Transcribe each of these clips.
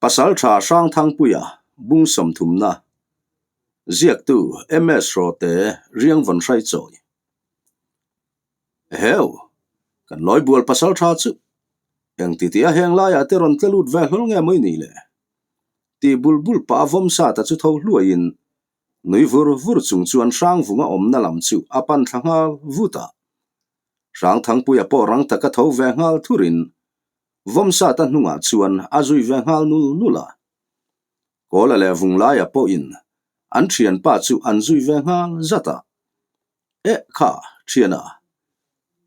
Pasaltha Hrangthangpuia bung sawmthumna ziaktu MS Hrawte Riangvawn Hraichawi Eheu! Kan lawibual pasaltha chu engti tia heng laiah te rawn tle lut ve hlawl nge maw i nih le? Tih bul bul pah a vawm sat a chu tho hluaiin nui vur vur chung chuan Hrangvunga awmna lam chu a pan thla nghal vut a. Hrangthangpuia pawh rang taka tho ve nghal thurin Vawmsata hnungah chuan a zui ve nghal nul nul a. Kawla leh Vunglaia pawhin an thianpa chu an zui ve nghal zat a. Eh kha, thiana,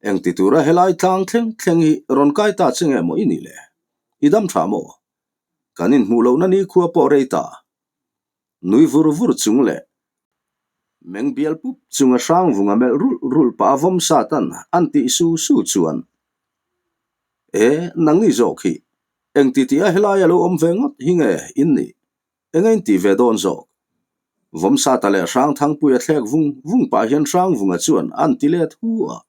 engti tura helai tlang thleng thleng hi rawn kai ta che nge maw i nih le? I dam tha maw? Kan inhmuh lohna nikhua pawh rei ta. Nui vur vur chung leh meng bial pup chunga Hrangvunga melh rulh rulh pah a Vawmsatan an tih su su chuan E, nangni zawk hi, engti tih a helai a lo awm ve ngawt hi nge in nih? Eng a intih ve dawn zawk? Vawmsata leh Hrangthangpuia thlek vung vung pah hian Hrangvunga chuan an ti let hu a.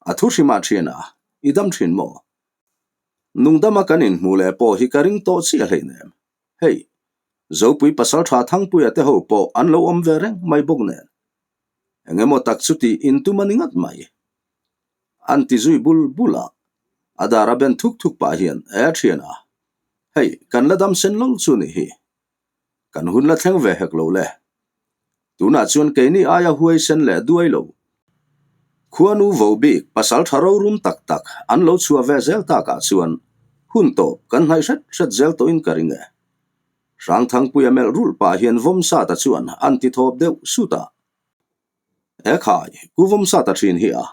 A thu hrimah thin a, i dam thin maw? Nungdama kan inhmuh leh pawh hi ka ring tawh chiah hleinem. Hei, Zopui pasaltha Thangpuia te ho pawh an lo awm ve reng mai bawk nen. Eng emaw tak chu tih intum a ni ngat mai. An ti zui bul bul a, a dar a ben thuk thuk pah hian e a thian a, Hei, kan la dam sen lawlh chu ni hi. Kan hun la thleng ve hek lo le. Tunah chuan keini aia huai sen leh duai lo. Khuanu vo bik pasal tha rorum tak tak an lo chhuah ve zel takah chuan hun tawp kan hnaih hret hret zel tawhin ka ring e. Hrangthangpuia melh rulh pah hian Vawmsata chuan an ti thawp deuh sut a. E khai, Ku Vawmsata thin hi a.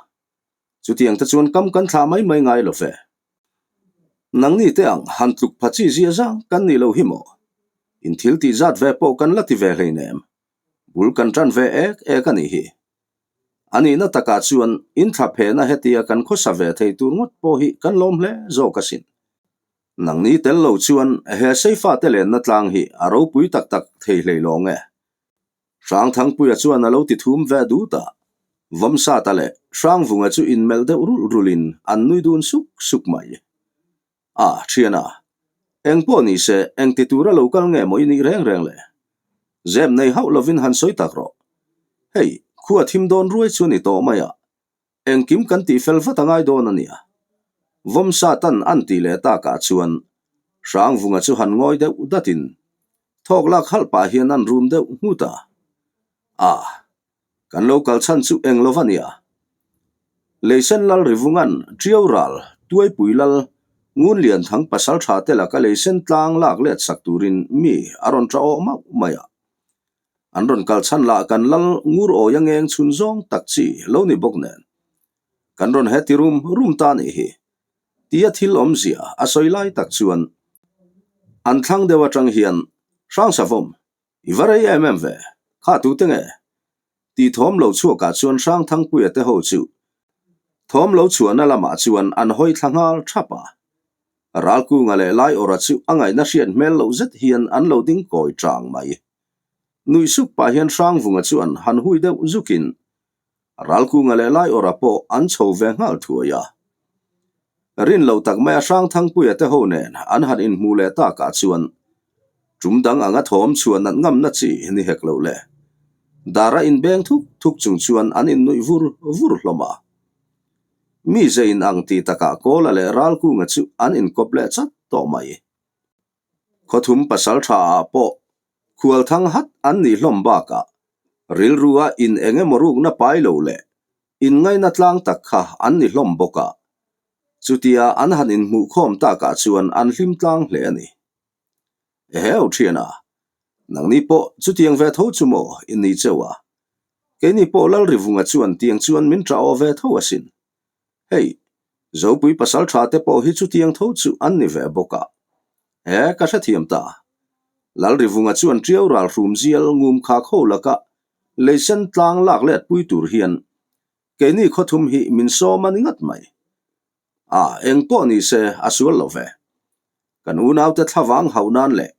Chutiang te chuan kam kan thlah mai mai ngai lo ve. Nangni te ang han tluk pha chi zia zang kan nih lo hi maw? In thil tih zat ve pawh kan la ti ve hleinem. Bul kan tan ve ek ek a nih hi. A nihna takah chuan in thla phehna hetia kan khawsa ve thei tur ngawt pawh hi kan lawm hle zawk asin. Nangni tel lo chuan he Seifa te lenna tlang hi a ropui tak tak thei hlei lawng e. Hrangthangpuia chuan a lo ti thum ve dut a, Vawmsata leh Hrangvunga chu inmelh deuh rulh rulhin an nui dun suk suk mai. A, thiana, eng pawh ni se eng ti tura lo kal nge maw i nih reng reng le? Zem nei hauh lovin han sawi tak rawh. Hei, khua thim dawn ruai chu a ni tawh mai a, Engkim kan tih fel vat a ngai dawn a nia. Vawmsatan an tih leh takah chuan Hrangvunga chu han ngawi deuh datin thawk lak halh pah hian an rum deuh nghut a. A, kan lo kal chhan chu eng lo va nia. Leisen Lal Rivungan Ṭiau ral Tuaipui Lal Ngunlianthang pasalṭha te laka leisen tlang lak let sak turin mi a rawn ṭah awh mauh mai a. An rawn kal chhan lah kan lal ngur awi a ngeng chhun zawng tak chi lo ni bawk nen. Kan rawn heti rum rum ta nih hi. Tia thil awmzia a sawi lai tak chuan an thlang deuh atang hian Hrangsavawm, i va rei em em ve, kha tute nge? Tih thawm lo chhuakah chuan Hrangthangpuia te ho chu thawm lo chhuahna lamah chuan an hawi thla nghal thap a. Ralkunga leh Laiawra chu a ngaihna hriat hmel loh zet hian an lo ding kawi chang mai. Nuih suk pah hian Hrangvunga chuan han hui deuh zukin Ralkunga leh Laiawra pawh an chho ve nghal thuai a. Rin lo tak maia Hrangthangpuia te ho nen an han inhmuh leh takah chuan tum dang anga thawm chhuah nat ngamna chi ni hek lo le. Dara inbeng thuk thuk chung chuan an innuih vur vur hlawm a. Mi ze in ang ti takah Kawla leh Ralkunga chu an inkawp leh chat tawh mai. Khawthum pasal tha ah pawh khualthang hat an nih hlawm bakah rilrua in eng emaw rukna pai lo leh inngaina tlang tak kha an ni hlawm bawk a. Chutia an han inhmuhkhawm takah chuan an hlim tlang hle a ni. Eheu thiana, nangni pawh chutiang ve tho chu maw i ni cheu a? Keini pawh Lalrivunga chuan tiang chuan min tah aw ve tho asin. Hei, Zopui pasal tha te pawh hi chutiang tho chu an ni ve bawk a. He, ka hrethiam ta. Lalrivunga chuan Tiau ral hrum zial ngum khak ho laka leisen tlang lak let pui tur hian keini khawthum hi min sawm a ni ngat mai. A, eng pawh ni se a sual lo ve. Kan unaute thlavang hauh nan leh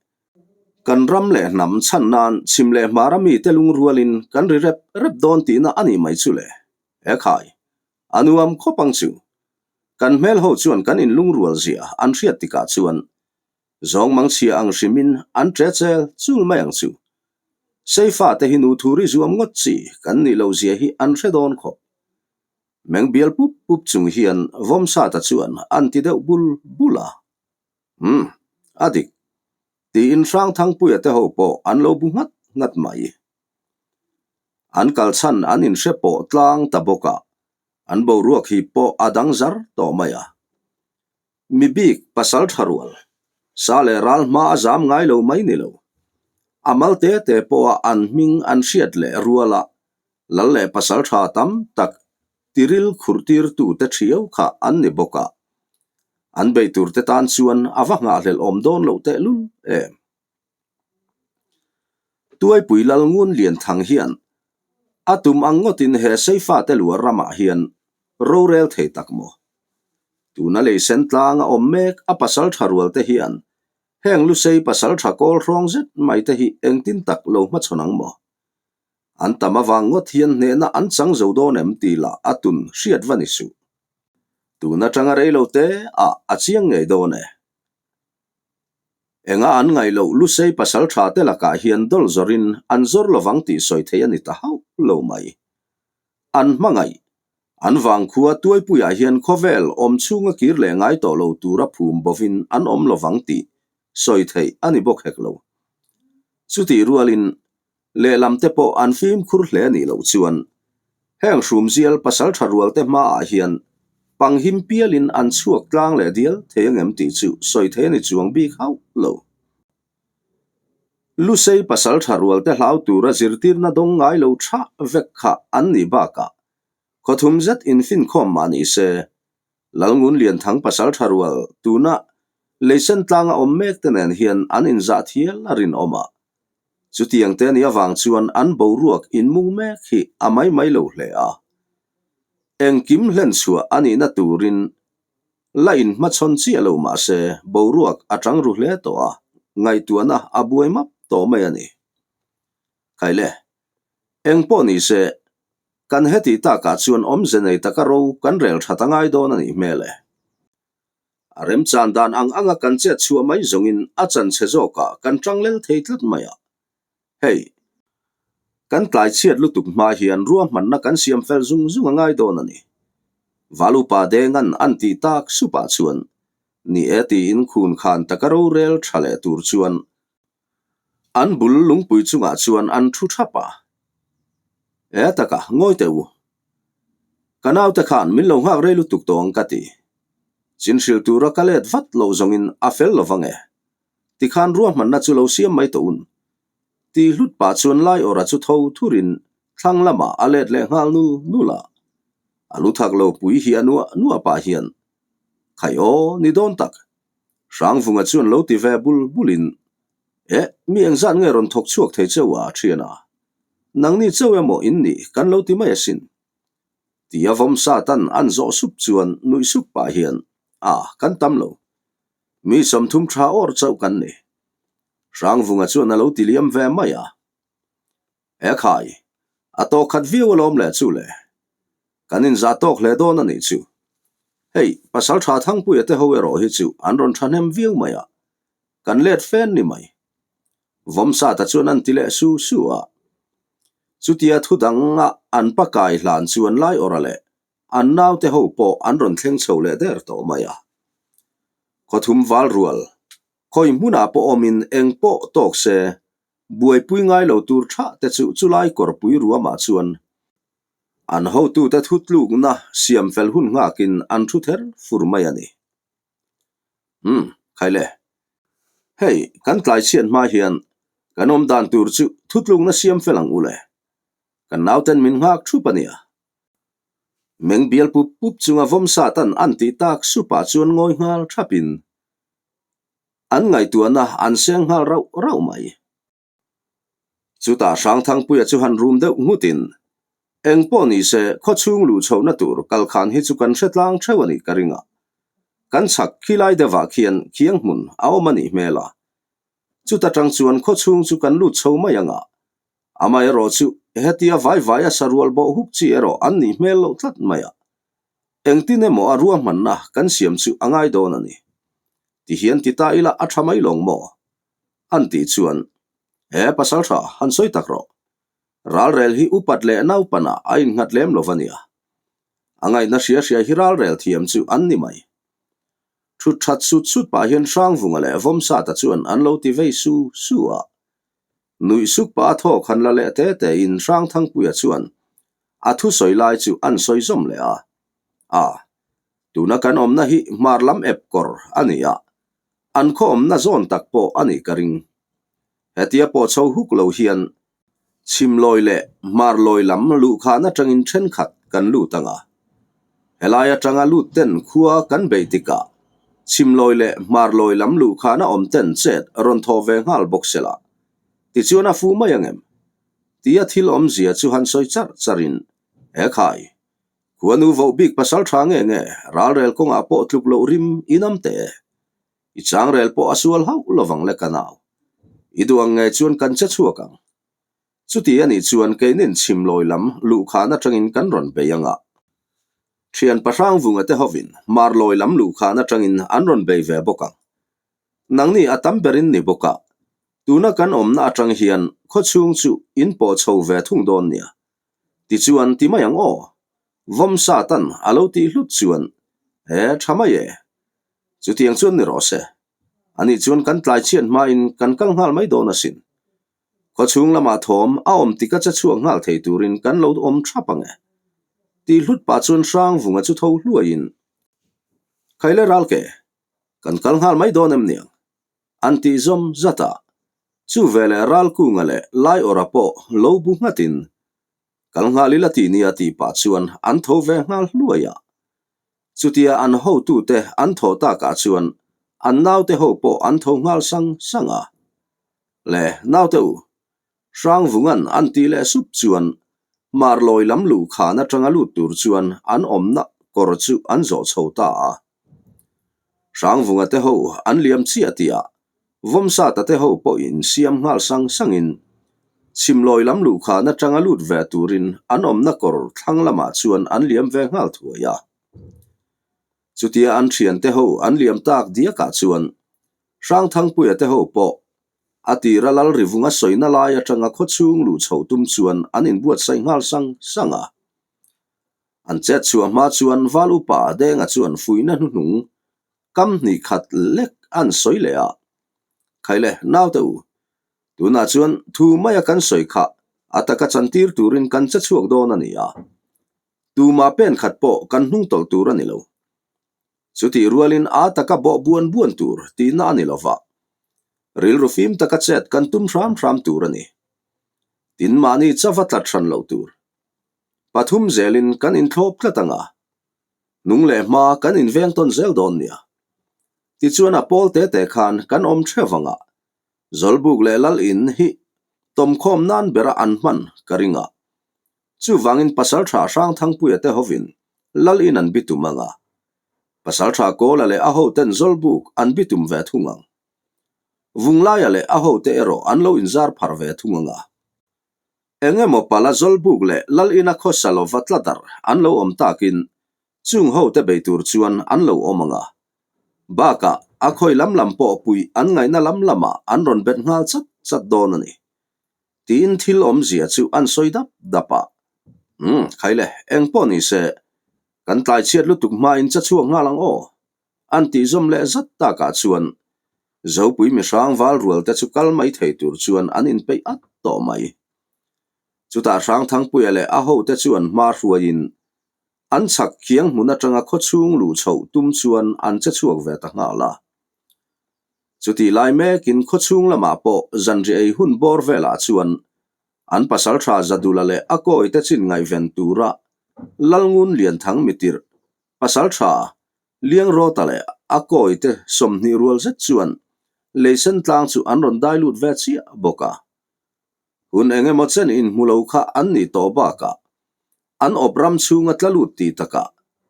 kan ram leh hnam chhan nan chhim leh hmara mite lungrualin kan ri rep rep dawn tihna a nih mai chu le. He khai, a nuam khawp ang chu. Kan hmel ho chuan kan inlungrual zia an hriat tikah chuan. Zawng mangchhia ang hrimin an ṭe chel chul mai ang chu. Seifa te hi nu thuri zuam ngawt chi kan nih loh zia hi an hre dawn khawp. Meng bial pup pup chung hian Vawmsata chuan an ti deuh bul bul a. Umm, a dik. Tiin Hrangthangpuia te ho pawh an lo bu nghat nghat mai. An kal chhan an inhre pawh tlang ta bawk a, an boruak hi pawh a dang zar tawh mai a. Mi bik pasal tha rual, sa leh ral hma a zam ngai lo mai ni lo. A mal te te pawha an hming an hriat leh ruala lal leh pasal tha tam tak tiril khurh tirtu te thiau kha an ni bawk a. An beih tur te tan chuan a va nghahhlelh awm dawn loh tehlul em. Tuaipui lal ngun lian thang hian a tum ang ngawtin he Seifate luah ramah hian rorel thei tak maw? Tuna lei sen tlang a awm mek a pasal tha rual te hian heng Lusei pasal tha kawl hrawng zet mai te hi engtin tak lo hmachhawn ang maw? An tam avang ngawt hian hnehna an chang zo dawn em tih lah a tun hriat va ni suh. Tun atanga rei lo te ah a chiang ngei dawn e. Enga an ngaih loh Lusei pasal tha te lakah hian dawl zawrin an zawr lovang tih sawi theih a ni ta hauh lo mai. An hmangaih, an vangkhua tuaipuiah hian khawvel awm chhunga kir leh ngai tawh lo tura phum bovin an awm lovang tih sawi theih a ni bawk hek lo. Chutih rualin Lehlam te pawh an fimkhur hle nih loh chuan heng hrumzial pasal tha rual te hmaah hian panghim pialin an chhuak tlang leh dial thei angem tih chu sawi thei a ni chuang bik hauh lo. Lusei pasal tha rual te hlau tura zirtirna dawng ngai lo tha vek kha an nih bakah khawthum zet infinkhawm mah ni se Lalngun Lianthang pasal tha rual tuna Leisen tlanga awm mek te nen hian an inzah thial a rinawm a. Chutiang te nih avang chuan an boruak inmung mek hi a mai mai lo hle a. Engkim hlen chhuah a nihna turin la inhmachhawn chiah lo mah se boruak a tang ru hle tawh a, ngaihtuahna a buai map tawh mai a ni. Khaile, eng pawh ni se, kan heti takah chuan awmze nei taka ro kan rel that a ngai dawn a nih hmel e. A remchan dan ang anga kan chet chhuah mai zawngin a chanchhe zawkah kan tang lel thei tlat mai a. Hei, kan tlai chhiat lutuk hma hian ruahmanna kan siam fel zung zung a ngai dawn a ni. Valupa Dengan an tih tak supah chuan, Ni e tiin khun khan taka rorel tha leh tur chuan An bul lungpui chungah chuan an thu thap a. E taka, ngawi teh u. Ka naute khan min lo nghak rei lutuk tawh ang ka ti. Chin hrilh tura ka let vat loh zawngin a fel lo vang e. Tikhan ruahmanna chu lo siam mai tawh un. Ti hlut pah chuan lai awrha chu tho thurin thlang lamah a let leh nghal nul nul a. A lu thak lo pui hi a nuah nuah pah hian, Khai aw, ni dawn tak. Hrangvunga chuan lo ti ve bul bulin, Eh, mi engzat nge rawn thawk chhuak thei cheu a, thian a? Nangni cheu emaw in nih kan lo ti mai asin. Tia vawm satan an zawh sup chuan nuih sup pah hian, A, kan tam lo. Mi 30 tha awr chauh kan ni. Hrangvunga chuan a lo ti liam ve mai a. E khai, a tawk khat viau alawm le chu le. Kan inzah tawk hle dawn a nih chu. Hei, pasal tha Thangpuia te ho erawh hi chu an rawn thahnem viau mai a, kan let fen ni mai. Vawmsata chuan an ti leh su su a. Chutia thu danga an pa kai hlan chuan lai awrha leh an naute ho pawh an rawn thleng chho leh der tawh mai a. Khawthum val rual, khawi hmunah pawh awmin eng pawh tawk se Buaipui ngai lo tur tha te chu chulai kawrpui ruamah chuan an hotute thutlukna siam fel hun nghakin an thu ther fur mai a ni. Umm, khai le. Hei, kan tlai chhiat hma hian kan awm dan tur chu thutlukna siam fel ang u le. Kan nauten min nghak thup a nia. Meng bial pup pup chunga vawm satan an tih tak supah chuan ngawi nghal thapin An ngaihtuahna an seng nghal rauh rauh mai. Chutah Hrangthangpuia chu han rum deuh nghutin, Eng pawh ni se, khawchhung luh chhohna tur kalkhan hi chu kan hre tlang theuh a nih ka ring a. Kan chhak khilai deuhah khian khiang hmun a awm a nih hmel a. Chuta tang chuan khawchhung chu kan lut chho mai ang a. Amaherawh chu hetia vai vai a sarual bawh huk chi erawh an nih hmel loh tlat mai a. Engtin emaw a ruahmanna kan siam chu a ngai dawn a ni. Ti hian ti ta ila a tha mai lawng maw? An tih chuan, He pasal tha han sawi tak rawh. Ralrel hi upat leh naupanah a innghat lem lo va nia. A ngaihna hria hria hi ralrel thiam chu an ni mai. Thut that sut sut pah hian Hrangvunga leh Vawmsata chuan an lo ti vei su su a. Nuih suk pah a thawk han la leh te te in Hrangthangpuia chuan a thusawi lai chu an sawi zawm leh a. A, tuna kan awmna hi hmar lam ep kawr a ni a, an khaw awmna zawn tak pawh a nih ka ring. Hetia pawh chho huk lo hian Chhimlawi leh Hmarlawi lam luhkhan atangin thenkhat kan lut ang a. Helai atanga lut ten khua kan beih tikah Chhimlawi leh Hmarlawi lam luhkhana awm ten chet rawn thaw ve nghal bawk sela, tichuan a fu mai ang em? Tia thil awmzia chu han sawi charh charhin, He khai, khuanu voh bik pasal tha nge nge ralrel kawngah pawh tluk loh rim inam teh e. I changrel pawh a sual hauh lovang le ka nau. I duh ang nge chuan kan che chhuak ang. Chuti a nih chuan keinin chhimlawi lam luhkhan atangin kan rawn bei ang a. Thian Pahrangvunga te hovin Marlawi lam luhkhan atangin an rawn bei ve bawk ang. Nangni a tam berin ni bawk a, tuna kan awmna atang hian khawchhung chu in pawh chho ve thung dawn nia. Tichuan ti mai ang aw. Vawm Satan a lo tih hlut chuan, He, tha mai e. Chutiang chuan ni rawh se. Ani chuan kan tlai chhiat hmain kan kal nghal mai dawn asin. Khawchhung lamah thawm a awm tik a che chhuak nghal thei turin kan lo awm thap ang e. Tih hlut pah chuan Hrangvunga chu tho hluaiin, Khaile Ralke, kan kal nghal mai dawn em niang? An tih zawm zat a. Chu veleh Ralkunga leh Laiawrha pawh lo bu nghatin, Kal nghal ila ti nia tih pah chuan an tho ve nghal hluai a. Chutia an hotute an thawh takah chuan an naute ho pawh an tho nghal sang sang a. Le, naute u, Hrangvunga'n an tih leh sup chuan Marlawi lam luhkhan atanga lut tur chuan an awmna kawr chu an zawh chho ta a. Hrangvunga te ho an liam chiah tihah Vawmsata te ho pawhin siam nghal sang sangin Chhimlawi lam luhkhan atanga lut ve turin an awmna kawr thlang lamah chuan an liam ve nghal thuai a. Chutia an thiante ho an liam tak diakah chuan Hrangthangpuia te ho pawh a tira lal rivunga sawina lai atanga khawchhung luh chhoh tum chuan an inbuatsaih nghal sang sang a. An chet chhuah hma chuan Val Upa Denga chuan fuihna hnuhnung kam hnih khat lek an sawi leh a. Khaile, naute u, tunah chuan thu maia kan sawi kha a taka chantir turin kan che chhuak dawn a ni a. Tumah pen khat pawh kan hnung tawlh tur a ni lo. Chutih rualin a taka bawh buan buan tur tihna a ni lo va. Rilru fim taka chet kan tum hram hram tur a ni. Tin mahni chava tlat hran loh tur. Pathum zelin kan inthlawp tlat ang a, nung leh hma kan inveng tawn zel dawn nia. Tichuan a pawl te te khan kan awm theuh ang a, Zawlbuk leh Lal in hi tawmkhawm nan bera an hman ka ring a. Chuvangin Pasaltha Hrangthangpuia te hovin Lal in an bitum ang a, Pasaltha Kawla leh a hoten Zawlbuk an bitum ve thung ang. Vunglaia leh a hote erawh an lo inzar phar ve thung ang a. Eng emaw pala Zawlbuk leh Lal ina khawsa lova tla darh an lo awm takin chung hote bei tur chuan an lo awm ang a. Bakah a khawi lam lam pawh puih an ngaihna lam lamah an rawn bet nghal chat chat dawn a ni. Tiin thil awmzia chu an sawi dap dap a. Umm, khaile, eng pawh ni se, kan tlai chhiat lutuk hmain cha chhuak nghal ang aw. An tih zawm leh zat takah chuan Zopui mihrang val rual te chu kal mai thei tur chuan an inpeih at tawh mai. Chutah Hrangthangpuia leh a hote chuan hma hruaiin an chhak khiang hmun atanga khawchhung luh chhoh tum chuan an che chhuak ve ta nghal a. Chutih lai mekin khawchhung lamah pawh zanriah ei hun bawr velah chuan an pasaltha Zadula leh a kawite chin ngaihven tura Lalngun Lianthang mitirh Pasaltha Liangrawta leh a kawite 20 rual zet chuan leisen tlang chu an rawn dai lut ve chiah bawk a. Hun eng emaw chen inhmu lo kha an nih tawh bakah an awp ram chhunga tla lut tih takah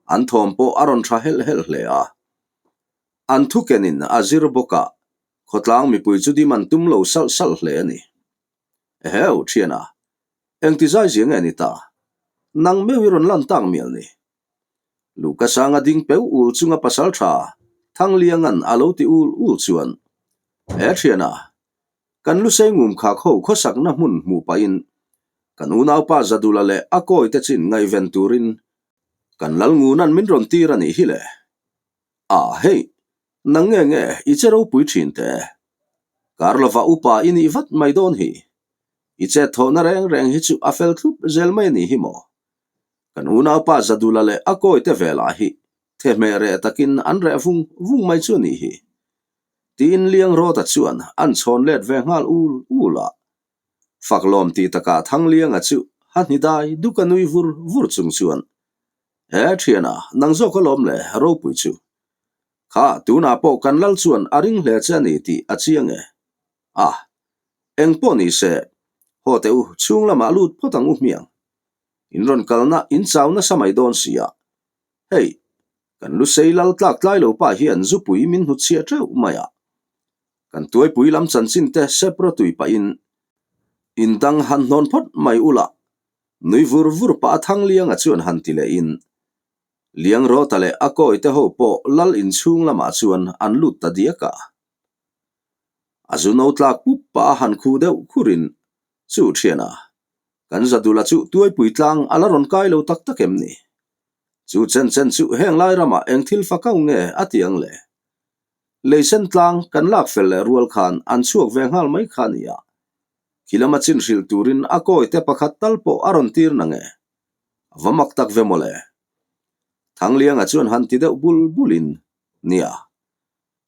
an thawm pawh a rawn tha helh helh hle a. An thukenin a zir bawk a, khawtlang mipui chu dim an tum lo salh salh hle a ni. Eheu, thiana, engti zai zia nge ni ta? Nang meuh i rawn lan tak mial ni. Luka sanga ding peu ul chunga pasal tha. Thanglianga'n a lo ti ul ul chuan, He thiana, kan lusei ngum khak ho khawsakna hmun hmuh pahin kan unaupa Zadula leh a kawite chin ngaihven turin kan Lalnguna'n min rawn tir a nih hi le. A, hei, nang nge nge i che ropui thin te? Kar lova upa i nih vat mai dawn hi. I chet thawhna reng reng hi chu a fel thlup zel mai a nih hi maw? Kan unaupa Zadula leh a kawite velah hi thehmeh reh takin an reh vung vung mai chu a nih hi. Tiin Liangrawta chuan an chhawn let ve nghal ul ul a. Faklawm tih takah Thanglianga chu ha hni dai duk a nui vur vur chung chuan, He thiana, nang zawk alawm le, ropui chu. Kha, tunah pawh kan lal chuan a ring hle che a ni tih a chiang e. A, eng pawh ni se, haw teh u, chhung lamah lut phawt ang u hmiang. In rawn kalna in chau nasa mai dawn si a. Hei, kan lusei lal tlak tlai lo pa hian zupui min hnutchhiah teuh mai a. Kan tuaipui lam chanchin te sep rawtui pahin in dang han hnawn phawt mai ula, nui vur vur pah a Thanglianga chuan han ti lehin Liangrawta leh a kawite ho pawh lal inchhung lamah chuan an lut ta diak a. A zu no tlak pup pah a han khu deuh khurin chu thian a, kan Zadula chu tuaipui tlang a la rawn kai lo tak tak em ni? Chu chen chen chu heng lai ramah eng thil fa kau nge a ti ang le? Leisen tlang kan lak fel leh rual khan an chhuak ve nghal mai kha a ni a, khi lama chin hrilh turin a kawite pakhat tal pawh a rawn tir na nge? A va mak tak ve mawle. Thanglianga chuan han ti deuh bul bulin, Nia,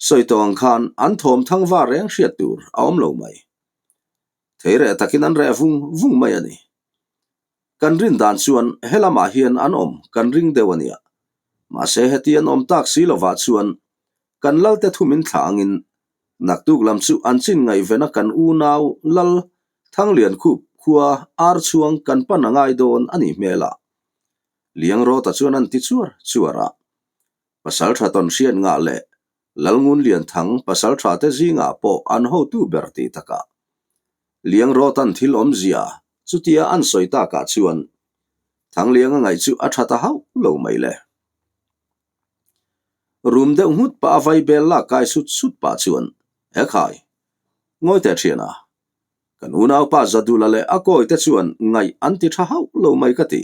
sawi tawh ang khan an thawm thang var reng hriat tur a awm lo mai. Thei reh takin an reh vung vung mai a ni. Kan rin dan chuan he lamah hian an awm kan ring deuh a nia. Mahse heti an awm tak si lovah chuan kan lalte thu min thlah angin naktuk lam chu an chin ngaihvena kan unau lal Thangliankhup khua ar chhuang kan pan a ngai dawn a nih hmel a. Liangrawta chuan an ti chuar chuar a. Pasaltha tawn hriat ngah leh Lalngun Lianthang pasaltha te zingah pawh an hotu ber tih takah Liangrawtan thil awmzia chutia an sawi takah chuan Thanglianga ngaih chu a tha ta hauh lo mai le. Rum deuh nghut pah a vai bel lak kai sut sut pah chuan, He khai, ngawi teh thian a, kan unaupa Zadula leh a kawi te chuan ngaih an ti tha hauh lo mai ka ti.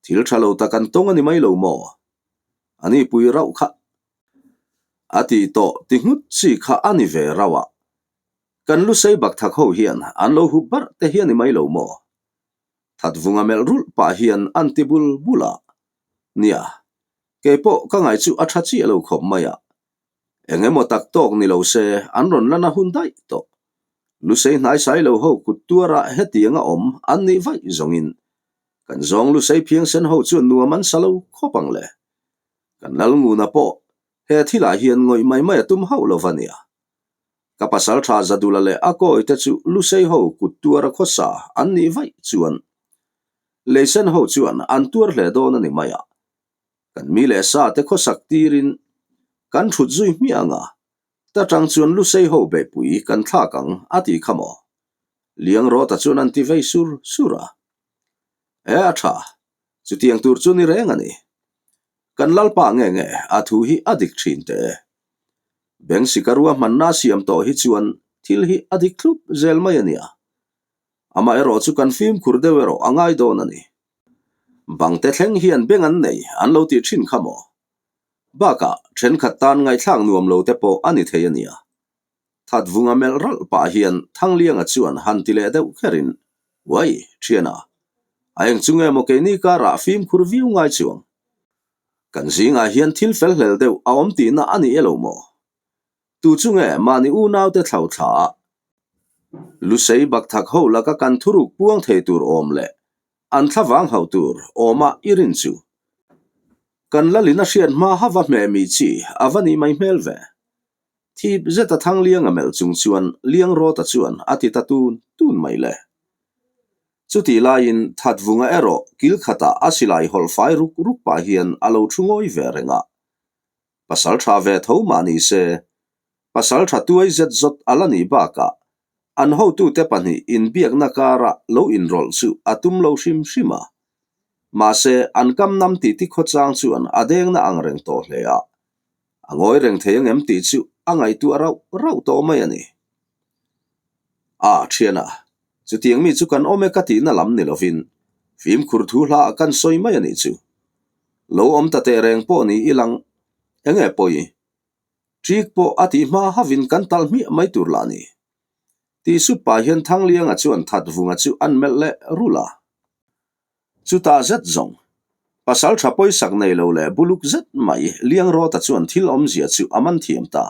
Thil tha lo tak an tawng a ni mai lo maw? A ni pui rauh kha. A tih tawh ti nghut chi kha a ni ve rauh a. Kan lusei bak thak ho hian an lo hup barh te hi a ni mai lo maw? Thatvunga melh rulh pah hian an ti bul bul a. Nia, kei pawh ka ngai chu a tha chiah lo khawp mai a. Eng emaw tak tawk ni lo se an rawn la na hun daih tawh. Lusei hnaisai lo ho kut tuara hetianga awm an nih vaih zawngin kan zawng lusei phiangsen ho chuan nuam an sa lo khawp ang le. Kan Lalnguna pawh he thilah hian ngawih mai mai a tum hauh lo va nia. Ka pasal tha Zadula leh a kawite chu lusei ho kut tuara khawsa an nih vaih chuan leisen ho chuan an tuar hle dawn a ni mai a. Kan mi leh sa te khawsak tirin kan thut zui hmiah ang a, ta tang chuan lusei ho beihpui kan thlak ang a ti kha maw? Liangrawta chuan an ti vei sur sur a. E a tha, chutiang tur chu ni reng a ni. Kan Lalpa nge nge a thu hi a dik thin teh e. Bengsika ruahmanna siam tawh hi chuan thil hi a dik thlup zel mai a nia. Amaherawh chu kan fimkhur deuh erawh a ngai dawn a ni. Bangte thleng hian beng an nei an lo tih thin kha maw? Bakah thenkhat tan ngaihthlak nuam lo te pawh a ni thei a nia. Thatvunga melh ralh pah hian Thanglianga chuan han ti leh deuh kherin, Uai, thiana, a eng chu nge maw keini karah fimkhur viau ngai chuang? Kan zingah hian thil fel hlel deuh a awm tihna a ni e lo maw? Tu chu nge mahni unaute thlau thla a, Lusei bakthak ho laka kan thuruk puang thei tur awm leh an thlavang hauh tur awma i rin chu? Kan lalin a hriat hma hava hmeh mi chi a va nih mai hmel ve. Thip zeta Thanglianga melh chung chuan Liangrawta chuan a ti ta tun tun mai le. Chutih laiin Thatvunga erawh kil khatah a silai hawlh fai ruk ruk pah hian a lo thu ngawi ve reng a. Pasal tha ve tho mah ni se, pasal tha tuai zet zawt a la nih bakah an hotute pahnih inbiakna kara lo inrawlh chu a tum lo hrim hrim a. Mahse, an kam nam titi khawchang chuan a dengna ang reng tawh hle a. A ngawi reng thei angem tih chu a ngaihtuah rauh rauh tawh mai a ni. A, thiana, chutiang mi chu kan awm e ka tihna lam ni lovin fimkhur thu hla ah kan sawi mai a nih chu. Lo awm ta teh reng pawh ni i lang, enge pawi? Ṭik pawh a tih hma havin kan talh hmiah mai tur lah ni. Tih sup pah hian Thanglianga chuan Thatvunga chu an melh leh rulh a. Chutah zet zawng, pasal tha pawisak nei lo leh buluk zet mai Liangrawta chuan thil awmzia chu a man thiam ta.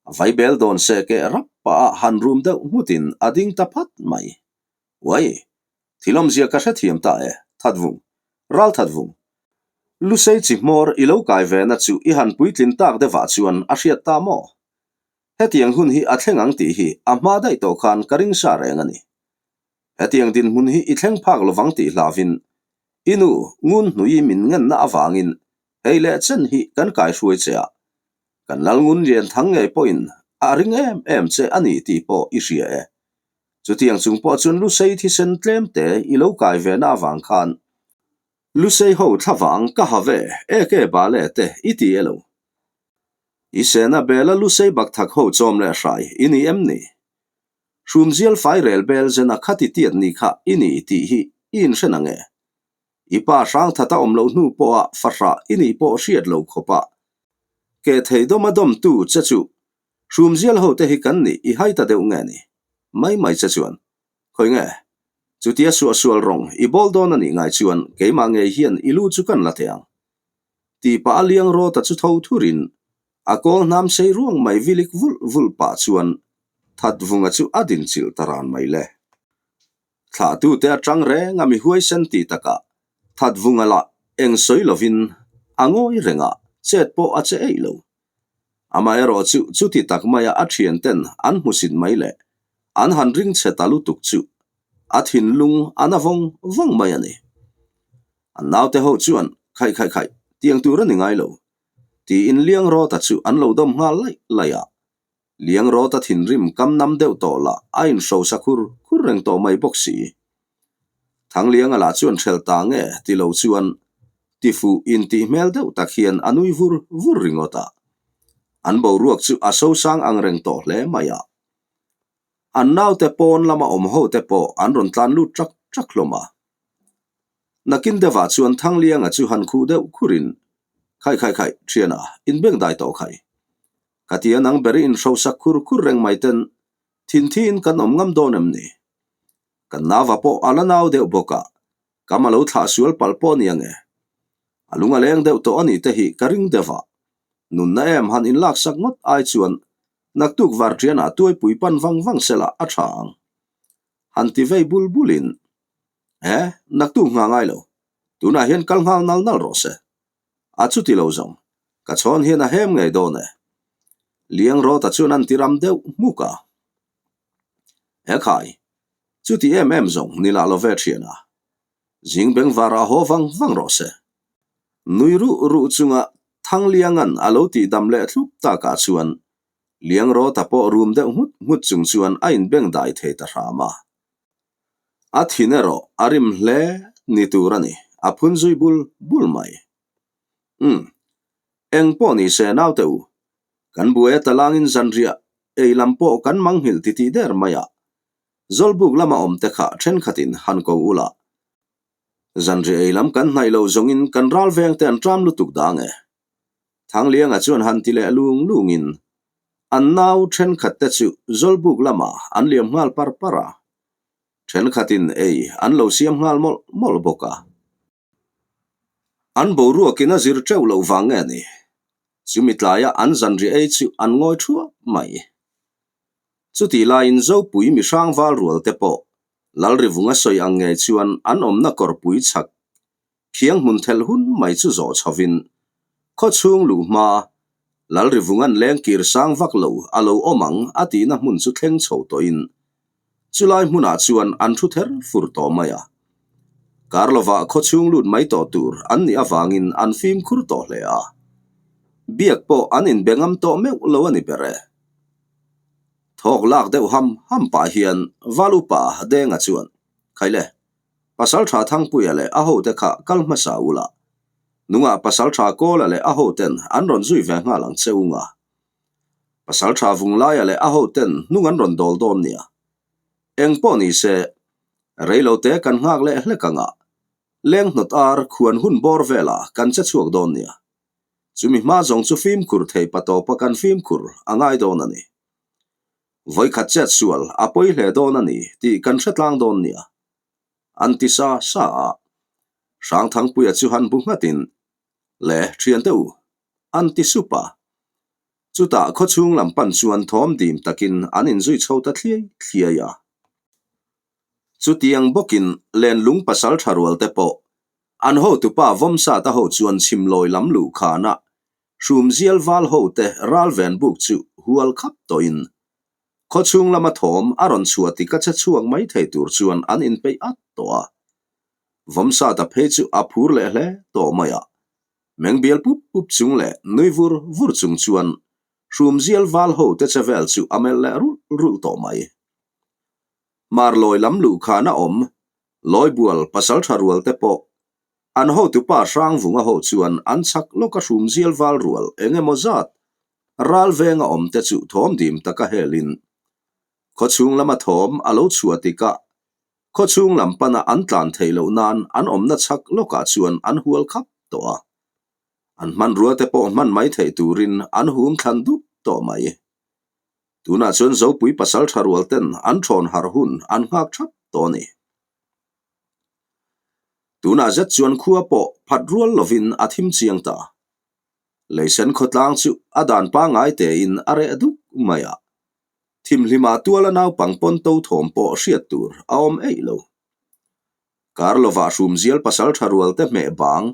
A vaibel dawn se keh rap pah a han rum deuh nghutin a ding ta phat mai. Uai! Thil awmzia ka hrethiam ta e, Thatvung, ral Thatvung. Lusei chi hmawr i lo kai ve na chu i han puitlin tak deuhah chuan a hriat ta maw? Hetiang hun hi a thleng ang tih hi a hma daih tawh khan ka ring sa reng a ni. Hetiang dinhmun hi i thleng phak lovang tih hlavin i nu ngun hnui min ngenna avangin hei leh chen hi kan kaihruai che a, kan lal ngun lian thang ngei pawhin a ring em em che a ni tih pawh i hria e. Chutiang chung pawh chuan Lusei thisen tlem te i lo kai ve na avang khan Lusei ho thlavang ka ha ve eke bale te i ti e lo. I sena bela Lusei bakthak ho chawm leh hrai i ni em ni? Hrumzial fai rel bel zena khati tiat ni kha i ni tih hi i inhre na nge? I pa hrang thata awm loh hnu pawha fahrah i nih pawh hriat lo khawpa ke thei dawma dawmtu che chu Hrumzial ho te hi kan nih i hai ta deuh nge ni? Mai mai che chuan, Khawi nge? Chutia suahsual rawng i bawl dawn a nih ngai chuan keimah ngei hian i lu chu kan la thei ang. Tih pah a liang rawta chu tho thurin a kawl hnam sei ruang mai vilik vulh vulh pah chuan Thatvunga chu a din chilh ta ran mai le. Thlahtute atang reng a mi huaisen tih takah Thatvunga lah eng sawi lovin a ngawi reng a, chet pawh a che eih lo. Amaherawh chu chuti tak maia a thianten an hmusit mai leh an han ring chhe ta lutuk chu a thinlung a na vawng vawng mai a ni. An naute ho chuan khaih khaih khaih tiang tur a ni ngai lo tiin Liangrawta chu an lo dawm nghal laih laih a. Liangrawta thinrim kam nam deuh tawh lah a inhrosa khur khur reng tawh mai bawk si. Thanglianga lah chuan hrel ta nge ti lo chuan tifuh intih hmel deuh tak hian a nui vur vur ringawt a. An boruak chu a sosang ang reng tawh hle mai a. An naute pawn lama awm ho te pawh an rawn tlan lut ṭak ṭak hlawm a. Nakin deuhah chuan Thanglianga chu han khuh deuh khurin, Khai khai khai, ṭhiana, inbeng dai tawh khai. Ka ti a nang ber i inhrosak khur khur reng mai ten thin thiin kan awm ngam dawn em ni? Kan nauva pawh a la nau deuh bawk a, kam a lo thlah sual palh pawh nia nge? A lung a leng deuh tawh a nih te hi ka ring deuh a, nunna em han inlaksak ngawt ai chuan naktuk varṭianah tuaipui pan vang vang sela a ṭha ang. Han ti vei bul bulin, E, naktuk nghah ngai lo, tunah hian kal nghal nal nal rawh se. A chuti lo zawng, ka chhawn hian a hem ngei dawn e. Liangrawta chuan an ti ram deuh hmuk a. He khai, chuti em em zawng ni lah lo ve thian a. Zing bengvar ah haw vang vang rawh se. Nui ruh ruh chunga Thanglianga'n a lo tih dam leh thlup takah chuan Liangrawta pawh rum deuh nghut nghut chung chuan a inbengdai thei ta hram a. A thin erawh a rim hle ni tur a ni, a phun zui bul bul mai. Umm, eng pawh ni se naute u, kan buai a talangin zanriah ei lam pawh kan manghilh titih der mai a, Zawlbuk lama awm te kha thenkhatin han ko ula, zanriah ei lam kan hnaih lo zawngin kan ral veng te an ṭam lutuk dang e. Thanglianga chuan han ti leh lung lungin an nau thenkhat te chu Zawlbuk lamah an liam nghal par par a, thenkhatin ei an lo siam nghal mawlh mawlh bawk a. An boruakin a zir teuh loh vang nge ni? Chumi tlaia an zanriah ei chu an ngawi thuap mai. Chutih laiin Zopui mihrang val rual te pawh Lalrivunga sawi ang ngei chuan an awmna kawrpui chhak Khiang hmun thelh hun mai chu zawh chhovin khawchhung luh hma Lalrivunga'n leng kir sang vak lo a lo awm ang a tihna hmun chu thleng chho tawhin chulai hmunah chuan an thu ther fur tawh mai a. Karlova khawchhung lut mai tawh tur an nih avangin an fimkhur tawh hle a. Biak pawh an inbe ngam tawh meuh lo a ni ber e. Thawk lak deuh ham ham pah hian Val upa Denga chuan, Khaile, Pasal tha Thangpuia leh a hote kha kal hmasa ula. Nungah Pasalṭha Kawla leh a hoten an rawn zui ve nghal ang che u nga. Pasalṭha Vunglaia leh a hoten hnung an rawn dawl dawn nia. Eng pawh ni se, reilote kan nghak leh hlek anga leng hnawt ar khuan hun bawr velah kan che chhuak dawn nia. Chumi hma zawng chu fimkhur thei pa tawpa kan fimkhur a ngai dawn a ni. Vawikhat chet sual a pawi hle dawn a ni tih kan hre tlang dawn nia. An ti sa sa a. Hrangthangpuia chu han bu nghatin, Le, thiante u, an ti sup a. Chutah khawchhung lam pan chuan thawm dim takin an inzui chho ta thliai thliai a. Chutiang bawkin lenlung pasal tha rual te pawh an hotupa Vawmsata ho chuan chhimlawi lam luh khana hrumzial val ho te ral ven buk chu hual khap tawhin khawchhung lama thawm a rawn chhuah tik a che chhuak mai thei tur chuan an inpeih at tawh a. Vawmsata phei chu a phur leh hle tawh mai a. Meng bial pup pup chung leh nui vur vur chung chuan hrumzial val ho te che vel chu a melh leh rulh rulh tawh mai. Marlawi lam luh khan a awm, Lawibual pasal tha rual te pawh an hotupa Hrangvunga ho chuan an chhak lawka hrumzial val rual eng emaw zat ral venga awm te chu thawm dim taka helin khawchhung lama thawm a lo chhuah tikah Khawchhung lam pana an tlan theih loh nan an awmna chhak lawkah chuan an hual khap tawh a. An hmanrua te pawh hman mai theih turin an hum thlan dup tawh mai. Tunah chuan Zopui pasal tha rual ten an thawn harh hun an nghak thap tawh a ni. Tunah zet chuan khua pawh phat rual lovin a thim chiang ta. Leisen khawtlang chu a dan pangngai tein a reh duk mai a. Thimhlimah tuala naupang pawn to thawm pawh hriat tur a awm eih lo. Kar lovah hrumzial pasal tha rual te hmeh bang,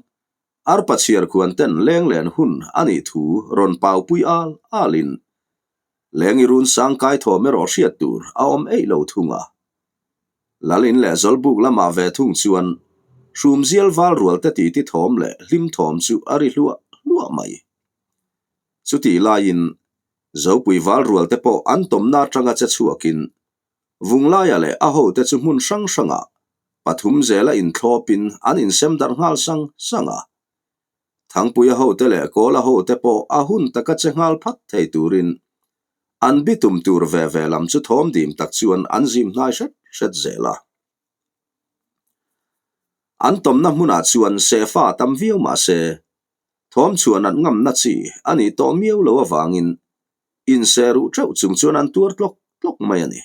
arpa chhiar khuan ten leng len hun a nih thu rawn paupui al alin lengi run sang kai thawm erawh hriat tur a awm eih lo thung a. Lalin leh Zawlbuk lamah ve thung chuan hrumzial val rual te titi thawm leh hlim thawm chu a ri hluah hluah mai. Chutih laiin Zopui val rual te pawh an tawmna atanga che chhuakin Vunglaia leh a hote chu hmun hrang hrangah pathum zela inthlawpin an insem darh nghal sang sang a. Thangpuia hote leh Kawla hote pawh a hun taka che nghal phat thei turin an bitum tur ve ve lam chu thawm dim tak chuan an zim hnai hret hret zel a. An tawmna hmunah chuan sehfa tam viau mah se Thawm chhuah nat ngamna chi a nih tawh miau lo avangin inseh ruh teuh chung chuan an tuar tlawk tlawk mai a ni.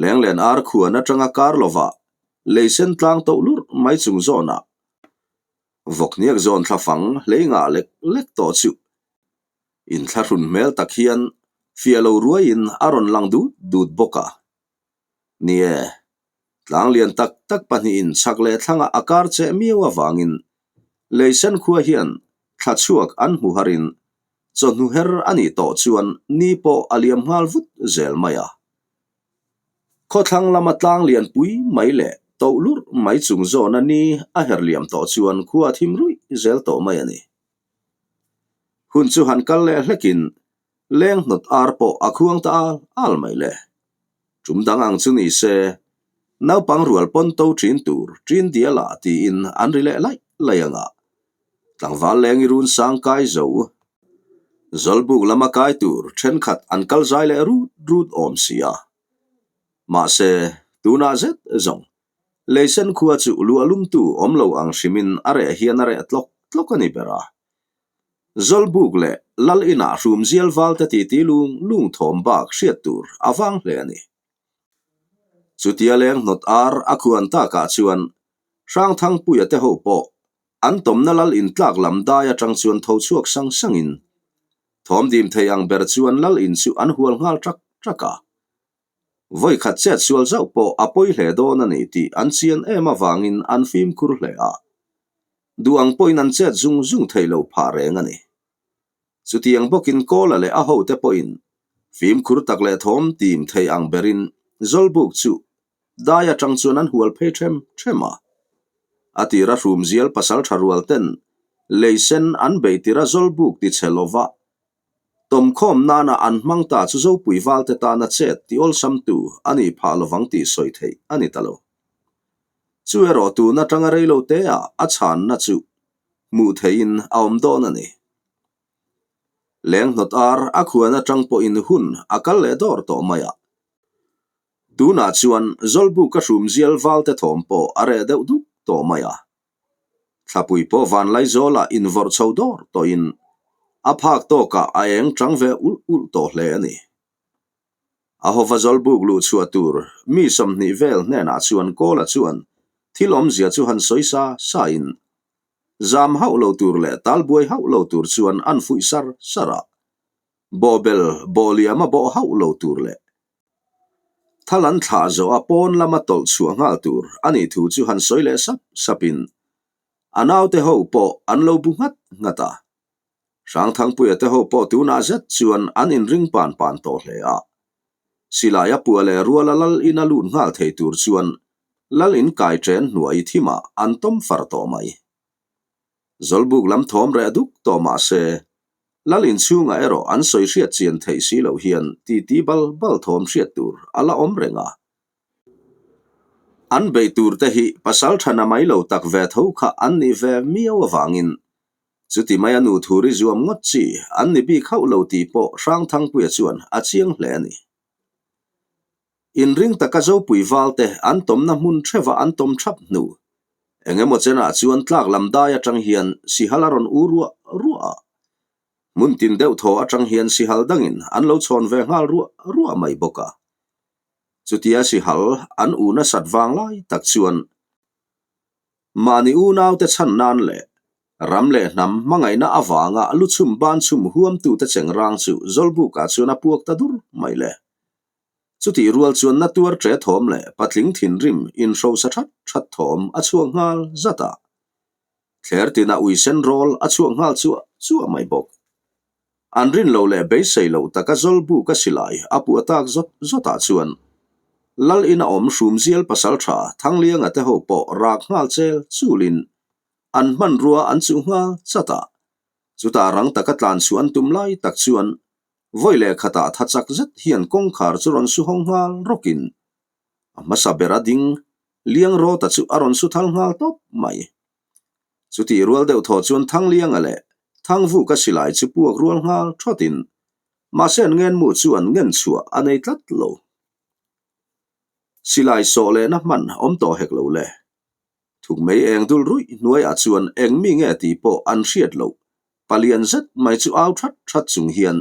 Lenglen ar khuan atanga kar lovah lei sen tlang toh lurh mai chung zawnah vawkhniak zawn thlafang hlei ngah lek lek tawh chu inthlahrun hmel tak hian fiah lo ruaiin a rawn lang dut dut bawk a. Ni e, tlang lian tak tak pahnihin chhak leh thlangah a kar cheh miau avangin Leisen khua hian thla chhuak an hmu harin chawhnu her a nih tawh chuan ni pawh a liam nghal vut zel mai a. Khawthlang lama tlang lian pui mai leh toh lurh mai chung zawna ni a her liam tawh chuan khua a thim ruih zel tawh mai a ni. Hun chu han kal leh hlekin Leng hnawt ar pawh a khuang ta al al mai le. Tum dang ang chu ni se, naupang rual pawn to ṭin tur ṭin dial ah tiin an ri leh laih laih ang a. Tlangval leng i run sang kai zo. Zawlbuk lama kai tur ṭhenkhat an kal zai leh rut rut awm si a. Mahse, tunah zet zawng, leisen khua chu luah lumtu awm lo ang hrimin a reh hian a reh tlawk tlawk a ni ber a. Zawlbuk leh Lal inah hrumzial valte titi lung lung thawm bak hriat tur a vang hle a ni. Chutia leng hnawt ar a khuan takah chuan Hrangthangpuia te ho pawh an tawmna Lal in tlak lam dai atang chuan tho chhuak sang sangin thawm dim thei ang ber chuan Lal in chu an hual nghal ṭak ṭak a. Vawi khat chet sual zauh pawh a pawi hle dawn a ni tih an chian em avangin an fimkhur hle a. Duh ang pawhin an chet zung zung theih loh phah reng a ni. Chutiang bawkin Kawla leh a hote pawhin fimkhur tak leh thawm tim thei ang berin Zawlbuk chu dai atang chuan an hual phei ṭhem ṭhem a. A tira hrumzial pasal ṭha rual ten lei sen an bei tira Zawlbuk ti chhe lova Tawmkhawm nana an hmang ta chu Zopui valte tana chet ti awlsamtu a nih phah lovang tih sawi theih a ni ta lo. Chu erawh tun atanga reilo teah a chhanna chu. hmuh theihin a awm dawn a ni. Leng hnawt ar a khuan atang pawhin hun a kal leh dawr tawh mai a. Tunah chuan Zawlbuka hrumzial valte thawm pawh a reh deuh duk tawh mai a. Thlapui pawh Vanlaizawlah invawrh chho dawr tawhin a phak tawkah a eng chang ve ulh ulh tawh hle a ni. A hova Zawlbuk luh chhuah tur mi 20 vel hnenah chuan Kawla chuan thil awmzia chu han sawi sa sain zam hauh lo tur leh talbuai hauh lo tur chuan an fuih sar sar a, bawhbel bawhliam a bawh hauh lo tur leh Thal an thlah zawh a pawn lama tawlh chhuah nghal tur a nih thu chu han sawi leh sap sapin a naute ho pawh an lo bu nghat nghat a. Hrangthangpuia te ho pawh tunah zet chuan an inring pan pan tawh hle a. Silai a pua leh ruala lal in a lut nghal thei tur chuan lal in kai chen hnuai thimah an tawm far tawh mai. Zawlbuk lam thawm reh duk tawh mah se, Lal inchhungah erawh an sawi hriat chian theih si loh hian titi bal bal thawm hriat tur a la awm reng a. An beih tur te hi pasal tha na mai lo tak ve tho kha an nih ve miau avangin chuti mai a nu thuri zuam ngawt chi an ni bik hauh lo tih pawh Hrangthangpuia chuan a chiang hle a ni. Inring taka Zopui valte an tawmna hmun theuha an tawm thap hnu. Eng emaw chenah chuan tlak lam dai atang hian sihal a rawn u ruah ruah a. Hmun tin deuh thaw atang hian sihal dangin an lo chhawn ve nghal ruah ruah mai bawk a. Chutia sihal an u nasat vang lai tak chuan mahni unaute chhan nan leh ram leh hnam hmangaihna avanga lu chhum ban chhum huamtute chengrang chu Zawlbukah chuan a puak ta dur mai le. Chutih rual chuan na tuar ṭe thawm leh patling thinrim inhrosa ṭhat ṭhat thawm a chhuak nghal zat a. Thler tina ui sen rawl a chhuak nghal chuah chuah mai bawk. An rin lo leh beisei loh taka Zawlbuk a silai a puah tak zawt zawtah chuan Lal ina awm Hrumzial pasalṭha Thanglianga te ho pawh rak nghal chel chulin an hmanrua an chuh nghal chat a. Chutah rang taka tlan chhuah an tum lai tak chuan Vawi leh khatah tha chak zet hian kawngkhar chu rawn su hawng nghal rawkin a hmasa ber a ding Liang Rawta chu a rawn su thal nghal tawp mai. Chutih rual deuh thaw chuan Thanglianga leh Thangvuka silai chu puak rual nghal thawtin mahse an ngenmu chuan ngen chhuah a nei tlat lo. Silai sawh lehna hman awm tawh hek lo le. Thuk mei eng dul ruih hnuaiah chuan eng mi nge tih pawh an hriat loh. Palian zet mai chu au that that chung hian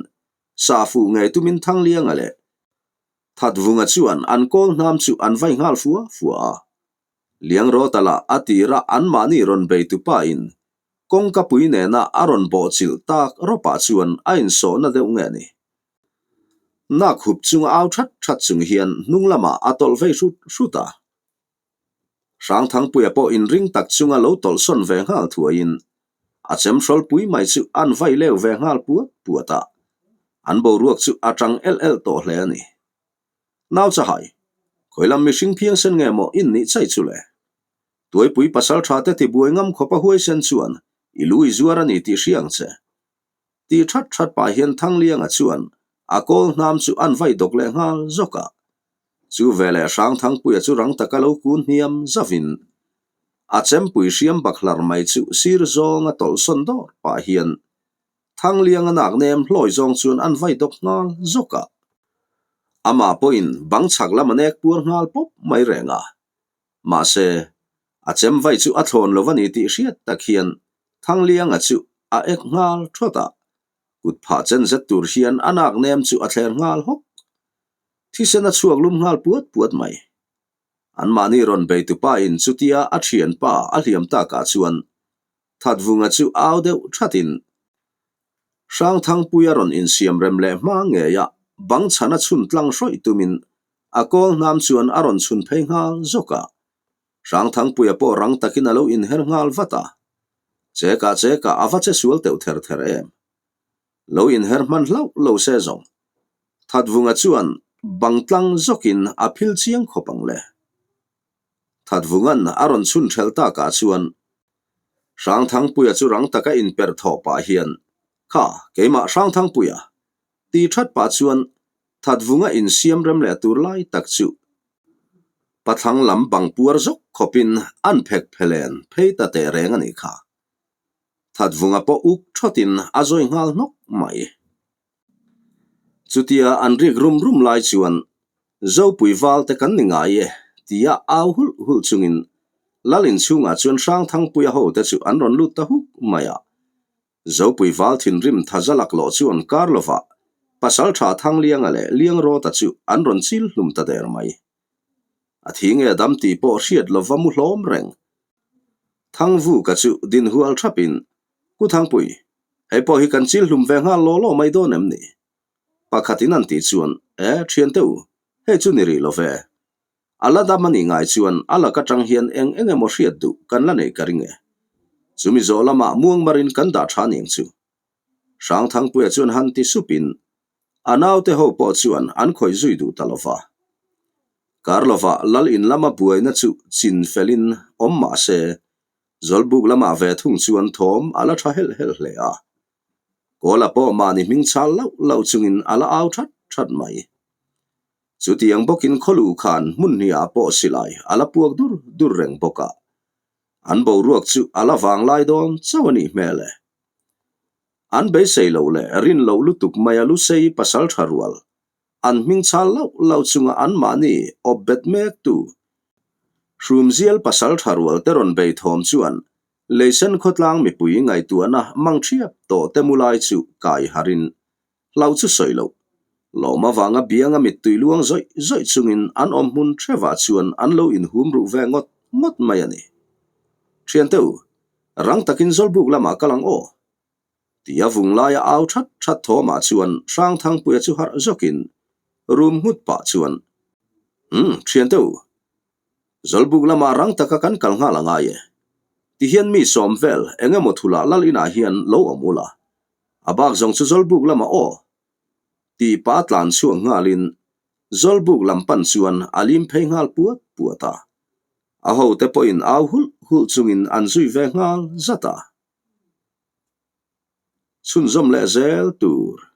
sa fuh ngei tumin Thanglianga leh Thatvunga chuan an kawl hnam chu an vai nghal fua fua a. Liangrawta lah a tira anmahni rawn bei tupa in kawngka pui nena a rawn bawhchilh tak rawpah chuan a insawhna deuh nge ni. Nak hup chunga au that that chung hian hnung lamah a tawlh vei hrut hrut a. Hrangthangpuia pawh inring tak chunga lo tawlhsawn ve nghal thuaiin a chem hrawlpui mai chu an vai leu ve nghal puat puat a, an boruak chu a tang elh elh tawh hle a ni. Nau chahai, khawi lam mihring phiangsen nge maw in nih chai chu le? Tuaipui pasal tha te tibuai ngam khawpa huaisen chuan i lu i zuar a ni tih hria ang che. Ti that that pah hian Thanglianga chuan a kawl hnam chu an vai dawk leh nghal zawk a. Chu veleh Hrangthangpuia chu rang taka lo kun hniam zavin a chempui hriam bakhlar mai chu sir zawnga tawlhsawn dawr pah hian Thanglianga nak nem hlawi zawng chuan an vai dawk nghal zawk a. Amah pawhin bang chhak lam a nek puar nghal pawp mai reng a. Mahse, a chem vai chu a thlawn lo a ni tih hriat tak hian Thanglianga chu a ek nghal thawt a, kut phah chen zet tur hian a nak nem chu a thler nghal hawk. Thisen a chhuak lum nghal puat puat mai. Anmahni rawn bei tupa in chutia a thianpa a hliam takah chuan Thatvunga chu au deuh thatin Hrangthangpuia rawn insiam rem leh hma ngei a, bang chhan a chhun tlang hrawih tumin a kawl hnam chuan a rawn chhun phei nghal zawk a. Hrangthangpuia pawh rang takin a lo inher nghal vat a. Chekah chekah a va che sual teuh ther ther em. Lo inher hman hlauh lo se zawng. Thatvunga chuan bang tlang zawkin a phil chiang khawp ang le. Thatvunga'n a rawn chhun ṭhelh takah chuan Hrangthangpuia chu rang taka inperh thawh pah hian, Kha, keimah Hrangthangpuia! ti ṭhat pah chuan Thatvunga insiam rem leh tur lai tak chu pathlang lam bang puar zawk khawpin an phek phelen phei ta teh reng a nih kha. Thatvunga pawh uk thawtin a zawi nghal hnawk mai. Chutia an rik rum rum lai chuan Zopui val te kan ni ngai e tia au hulh hulh chungin Lal inchhungah chuan Hrangthangpuia hote chu an rawn lut ta huk mai a. Zopui val thinrim thaza laklawh chu an kar lova, Pasaltha Thanglianga leh Liangrawta chu an rawn chil hlum ta der mai. A thi nge dam tih pawh hriat lova mu hlawm reng. Thangvuka chu din hual thapin, Ku Thangpui, hei pawh hi kan chil hlum ve nghal law law mai dawn em ni? Pakhatin an tih chuan, E, thiante u, hei chu ni rih lo ve. A la dam a nih ngai chuan a lak atang hian eng eng emaw hriat duh kan la neih ka ring e. Chumi zawh lamah muangmarin kan dah tha aniang chu. Hrangthangpuia chuan han ti supin a naute ho pawh chuan an khawih zui duh ta lova. Kar lova lal in lama buaina chu chin felin awm mah se, Zawlbuk lamah ve thung chuan thawm a la tha helh helh hle a. Kawla pawh mahni hming chal lauh lauh chungin a la au that that mai. Chutiang bawkin khawluh khan hmun hniah pawh silai a la puak dur dur reng bawk a. An boruak chu a la vang lai dawn chauh a nih hmel e. An beisei loh leh rin loh lutuk mai a lusei pasal tha rual, an hming chal lauh lauh chunga anmahni awp bet mek tu Hrumzial pasal tha rual te rawn bei thawm chuan Leisen khawtlang mipui ngaihtuahna mang thiap tawh te mu lai chu kai harin Hlau chu sawi loh. Lawm avanga bianga mittui luang zawih zawih chungin an awm hmun hrevah chuan an lo inhum ruh ve ngawt ngawt mai a ni. Thiante u, rang takin Zawlbuk lamah kal ang aw. Tia vung laia au that that thawmah chuan Hrangthangpuia chu harh zawkin rum nghut pah chuan, Umm, thiante u, Zawlbuk lamah rang taka kan kal nghal a ngai e. Tihian mi sawm vel eng emaw thulah lal inah hian lo awm ula. A bak zawng chu Zawlbuk lamah aw! Tih pa tlan chhuak nghalin Zawlbuk lam pan chuan a lim phei nghal puat puat a. A hote pawhin au hulh hulh chungin an zui ve nghal zat a. Chhunzawm leh zel tur.